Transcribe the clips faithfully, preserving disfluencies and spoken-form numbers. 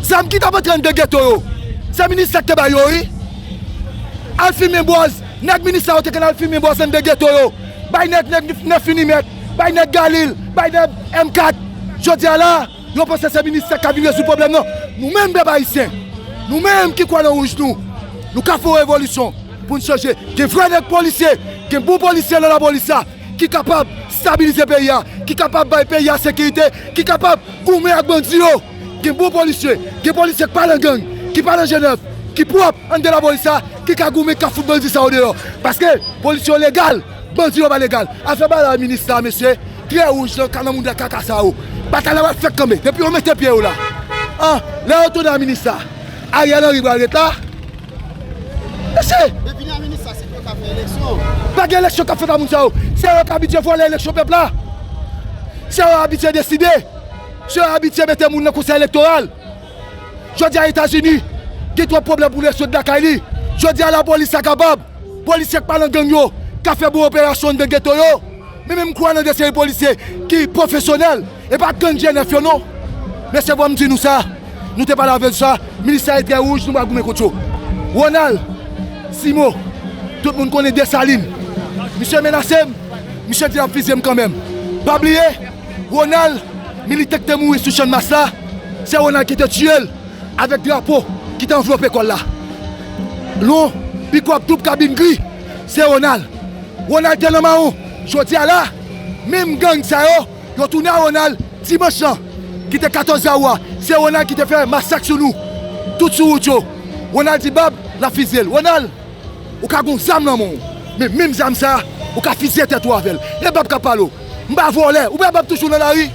Zam ki t ap antre anndan geto yo, se minis la ki te ba yo, wi. Al fimen bwaz, nèg minis la yo te konn al fimen bwaz anndan geto yo. Bay nèg, nèg nèf milimèt, bay nèg Galil, bay nèg M kat. Jodi a la, yo panse se minis la k ap vin rezoud pwoblèm nan. Nou menm pèp ayisyen, nou menm ki kwè nan wouj nou, nou ka fè yon revolisyon pou n chanje. Gen vrè nèg polisye, gen bon polisye nan lapolis la ki kapab stabilize peyi a, ki kapab bay peyi a sekirite, ki kapab goumen ak bandi yo. Gen bon polisye, gen polisye ki pa nan gang, ki pa nan G nèf, ki pwòp anndan lapolis la, ki ka goumen, k ap fout bandi sa yo deyò. Paske polisye yo legal, bandi yo pa legal. Afè bagay minis la, mesye, trè wouj nan kanal moun nan kaka sa yo. Batay la pral fèk kanpe. Depi yo mete pye yo la. An, lè yo tounen a minis la, Ariel Henry pral ret la. Mesye, pa gen eleksyon k ap fèt a moun sa yo. Se yo k abitye vòlè eleksyon pèp la. Se yo abitye deside. Se yo abitye mete moun nan konsèy elektoral. Jodi a Etazini gen twòp pwoblèm pou l rezoud lakay li. Jodi a lapolis la kapab. Polisye k pa nan gang yo ka fè bon operasyon anndan geto yo. Men menm kwè nan de seri polisye ki pwofesyonèl. E pa gang G nèf yo non. Mesye, bon, m di nou sa. Nou te pale avè sa. Minis la e trè wouj, nou pa goumen kont yo. Ronald, Simo, tout moun konnen Desalin. Misye menase m, misye di l ap fizye m kanmenm. Pa bliye, Ronald, militan ki te mouri sou Channmas la, se Ronald ki te tiye l avèk drapo ki te anvlope kò l la. Lon, pikòp, doub kabin gri, se Ronald. Ronald te nan mawon. Jodi a la, menm gang sa yo, yo tounen a Ronald dimanch lan, ki te katòz aou a. Se Ronald ki te fè masak sou nou. Tout sou wout yo. Ronald di bab, l ap fizye l. Ronald, ou ka gon zam nan men w. Men menm zam sa, ou ka fizye tèt ou avè l. E bab k ap pale w. M pa vòlè. Ou wè bab toujou nan lari.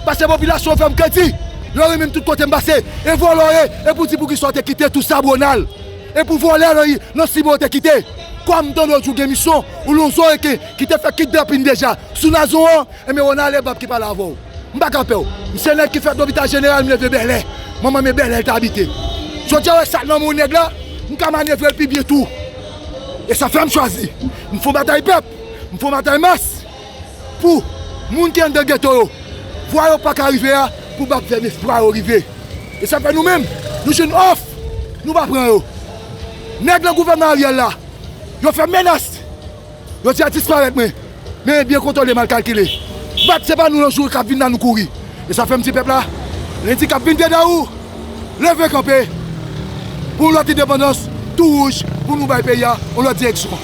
Paske popilasyon fè m kredi. Yo renmen m tout kote m pase. E vòlè w ye. E pou di poukisa w te kite tou sa, Ronald. E pou vòlè nan, nan Simo w te kite. Kòm m tande w di w gen misyon, ou lonzo e ke, ki te fè kidnapin deja. Sou nazon an, enben Ronald e bab ki pale avè w. M pa ka pè w. M se nèg ki fèt lopital jeneral, m leve bèlè. Manman m e bèlè l te abite. Jodi a, wè sa k nan men w nèg la, m ka manevre l pi byen tou. E sa fè m chwazi. M fè yon batay pèp. M fè yon batay mas. Pou moun ki anndan geto yo, vwa yo pa ka rive a, pou bab fè espwa yo rive. E sa fè nou menm, nou jwenn òf, nou pa pran yo. Nèg nan gouvènman Ariel la, yo fè menas. Yo di a disparèt mwen. Men byen kontwole, mal kalkile. Bat se pa nou nan jou k ap vin la nou kouri. E sa fè m di pèp la, lendi k ap vin dedan ou, leve kanpe pou yon lòt endepandans tou wouj, pou nou bay peyi a yon lòt direksyon.